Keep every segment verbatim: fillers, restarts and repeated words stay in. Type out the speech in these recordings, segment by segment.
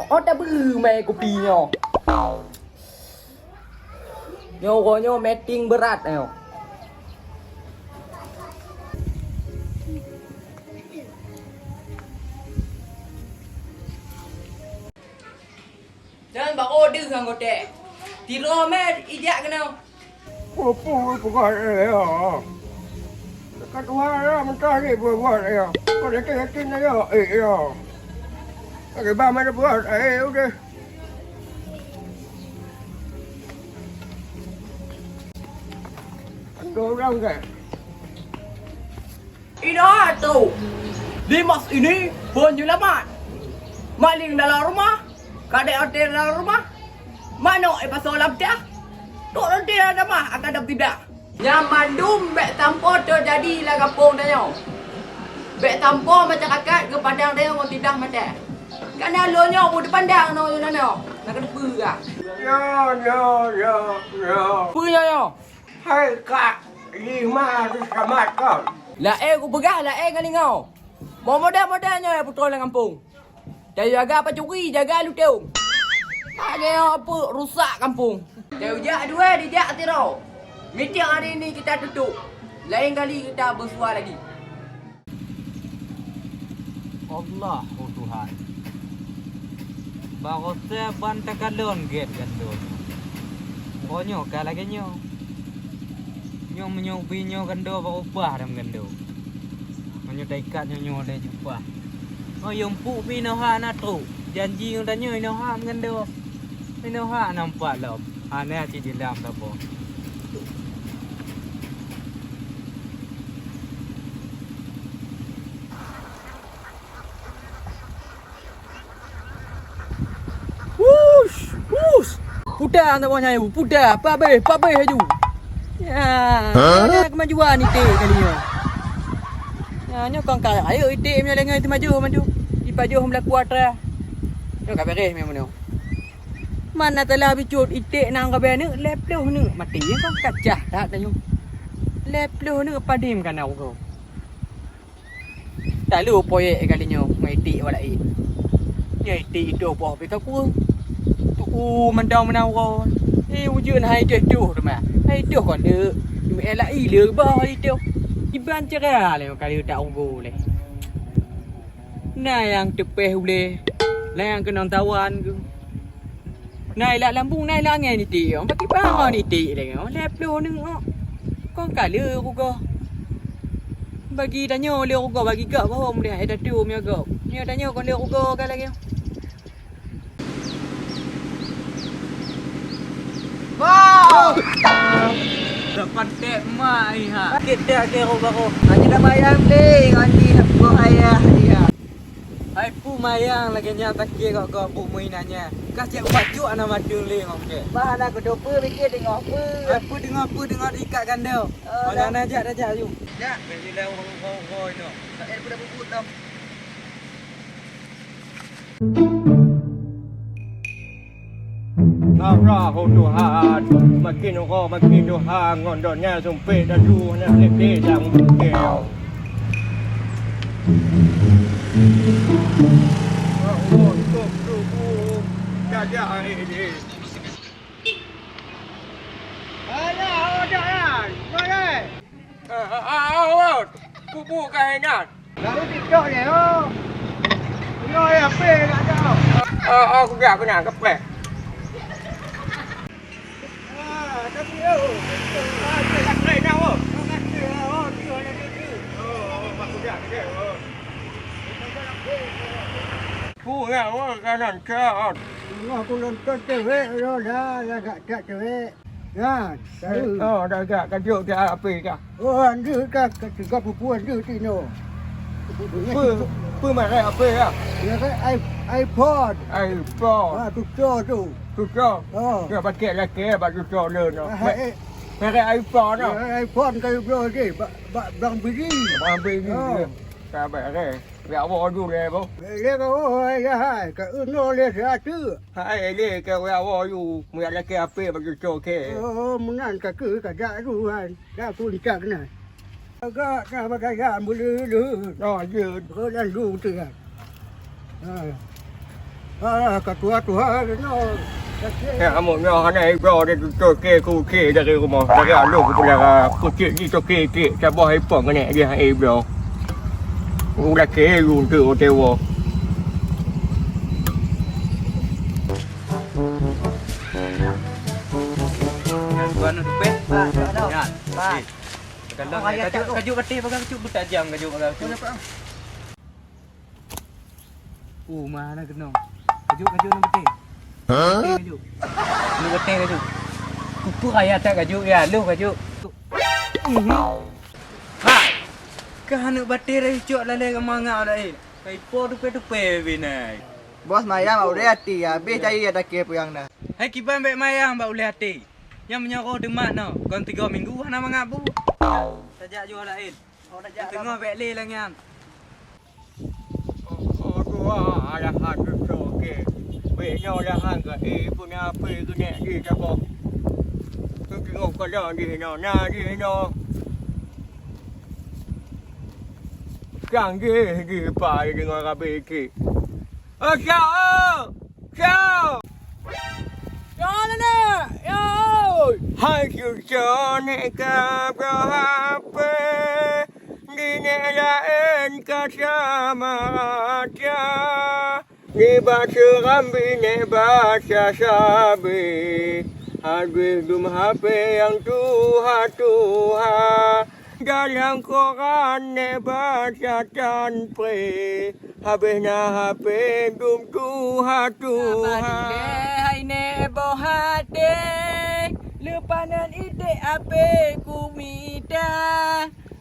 Oh, tabeureumaih kupi nyoe. Nyoe uroe nyoe meeting beurat nyoe. Nyan baro deuh anggota. Tiroe mé ijak keunoe. Peue-peue peugah lé nyoe? Ka tuha nyoe meuntah jih peue buet nyoe. Kok yakin-yakin nyoe, eh, nyoe. Bagaimana mana buet, eh, udah. Atau orang ke? Inoe tu. Dimas ini pun nyelamat. Maling dalam rumah, kadek hotel dalam rumah. Manok ipasoe lam tiah. Tok roti lam tamah akan dap tidak. Nyang mandum bèk sampoe teujadi lam gampông tanyoe. Bèk sampoe masyarakat geupadang tanyoe ngon tidah maté. Kana lôn nyoe bu teupandang nyoe nyoe nyoe. Na keuneuk peugah. Yo, yo, yo, yo. Peue nyoe nyoe? Hai kak, lima tu selamat kon. Laén kupeugah laén ngon ingoe. Model-model nyoe putroe lam gampông. Tayue jaga pacuri, jaga lutông. Lagèe nyoe peue rusak gampông. Tayue jak dua dijak sidroe. Meeting hari ini kita tutup. Lain kali kita bersua lagi. Allah, oh Tuhan. Barosa ban takalon gét gando. Uroe nyoe ka lagèe nyoe. Nyoe meunyoe ubé nyoe gando bak upah lam gando. Meunyoe taikat nyoe nyoe lé jupah. Oh, yue puk pih inoe ha na trok. Janji ngon tanyoe inoe ha meugando. Inoe ha nampak lom. Hana cit jilam saboh. Wush! Wush! Puta saboh nyan, puta! Pabéh! Pabéh laju! Ya, hah? Ada kemajuan iték kali nyoe. Ya, nyoe kon ka rayeuk iték meunyoe lé ngon teumaju mandum. Ipajoh meulaku atra. Nyoe ka beres meunyoe. Mana telah bicut iték nang ka bèe neuk, lhèe ploh neuk maté. Nyoe kon kacah that tanyoe. Lhèe ploh neuk padum ka na uroe. Talu proyek kali nyoe ngon iték awak laén. Nyoe iték itôh boh pih ka kureueng. Tu'u mantong meunan uroe. Eh, ujeuen hai toh-toh teuma. Hai toh kon le. Meu'èn lai le boh hai toh. Iban cara lé ka le tak ugo lé. Na nyang teupèh ulèe, na nyang keunong tawan keuh. Na ilat lambung, na ilat angèn iték. Bagi bangon iték lagèe nyoe. Lhèe ploh neuk. Kon ka le rugoe. Bagi tanyoe le rugoe, bagi gak bahom deh, hai datu meunyoe gak. Meunyoe tanyoe kon le rugoe ka lagèe nyoe. Bah! Dapat tek mak ai ha. Sakét tek akhé rugoe. Hana bayang lé, ngon jih nak peugah ayah dia. Hai peue mayang lagèe nyan sakét gok-gok bu meuinan nyan. Ka siap bacut aneuk madeueng lé ngon kèe. Bah, hana kudope mikir teungoh peue. Hai peue teungoh peue teungoh ikat gando. Oh, dah. Hana jak, dah jak, yu. Jak. Bèk ilèe uroe-uroe inoe. Tak payah peudah bubut dah. Allah, oh Tuhan, makin uroe makin tuha ngon donya sumpek laju hana lé-lé nyang bukée. Allah, ikôt tubu gajah ini. Alah, awak dak nyan, meunan. Ah, ah, ah, awak, tubu ka inan. Lalu TikTok ni, oh. Kena ya, apa nak dak? Ah, ah, aku dah kena kepek. Ah, tapi, oh. Ah, dia tak kena, oh. Tak kena, oh, dia nak cuci. Oh, oh, aku dah kena, oh. Ku ya, oh, kanan, kanan. Aku nonton cewek, oh, dah, dah, dah, dah, cewek. Nyan, tahu. Oh, dah agak kajut ke api kah? Oh, andu kah, ka tiga puluh andu tino. Pe, pe merek api kah? Merek i-, iPhone. iPhone. Ah, tujuh tu. Tujuh? Oh. Dia pakai laki, bak tujuh le, no. Ah, Me-, eh. Merek iPhone, no. Merek iPhone kayu bloe lagi, bak, bak Bang Biri. Bang Biri, oh. Dia. Sabar, eh. Ya, awak dulu, eh, bang. Ya, oh, ya, hai. Ka uno le satu. Hai, lé ka wèe awoe yu, meuyak lakèe apé bak cucoe kèe. Oh, meunan ka keuh ka jak ruhan. Dak pun cak keunan. Agak na bagaya meuleuh-leuh. Oh, jeuet. Ko dan lu teuh kan. Ha. Ah, ka tuha-tuha dah nyoe. Nyan amok nyoe hana ibloe dia tutoe ke kuke dari rumoh. Dari alun kupeugah kucik jih toke-ke saboh ipong keuneuk dia ibloe. Ulakee lu untuk otewo. Tuan Rupet. Pak, Pak, Pak. Ya. Pak. Kajut, kajut baté bagang kajut, beutajam kajut bagang kajut. Uh, ma hana keunong. Kajut, kajut na beuteh. Hah? Beuteh kajut. Na beuteh kajut. Kupeue ayah that kajut, ya, loh kajut. Hai! Kah aneuk bateh dah icok lalée keu mangat laén. Kai po tupe-tupe binai. Bos mayang bak ulée até, habéh caya takée puyang dah. Hai kiban bék mayang bak ulée até. Nyang meunyoe roh teumat noh, kon tiga minggu hana mangat bu. Tajak juah laén. Teungoh bék lé lagée nyan. Oh, dua alahan dudoe ke. Bék nyoe lahan ke, eh, pun ape keuneuk di saboh. Teungoh kalon di inoe, na di inoe. Sang jih jipai deungon rabe kek. Oh, siap, oh! Siap! Ya, nenek! Ya, oi! Hai cuco nek ka beuhapé, di nek laén ka sama rata. Nibak seurambi nek baca sabe, habéh dum hapé nyang tuha-tuha. Dalam koran nek baca tan pré, habéh na hapé dum tuha-tuha. Hai nek boh até, leupah nan idéh hapé kumita.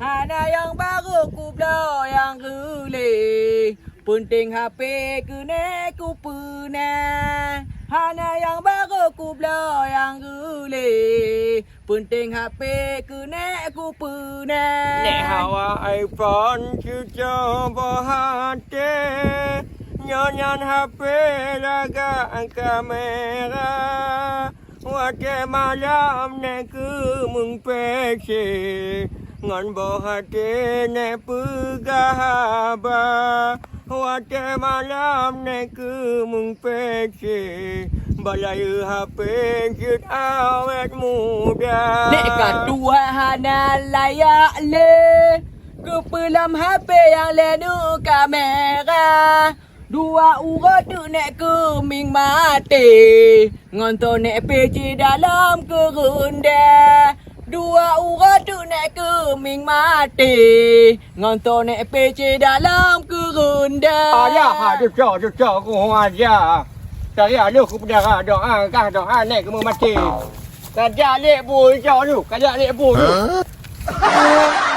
Hana nyang barô kubloe nyang reulée. Peunteng hapé keuneuk kupeuna. Hana nyang barô kubloe nyang reulée. Peunteng hapé keuneuk kupeuna. Nek hawa iPhone cuco boh até. Nyoe nyan hapé lagak kamera. Watée malam nek keumeung pece, ngon boh até nek peugah haba. Watée malam nek keumeung pece, balayeue hapé jeuet awét muda. Nek ka tuha hana layak lé, keupeue lam hapé nyang lhée nyoe kamera. Dua uroe teuk nek keumieng maté, ngon toh nek pece dalam keureunda. Dua uroe teuk nek keumieng maté, ngon toh nek pece dalam keureunda. Ayah, ha, cuco, cuco, ku aja. Tadi anu ku peudara doa, kah doa nek keumeung maté. Kajak lé bu ijo lu, kajak lé bu lu. Hah?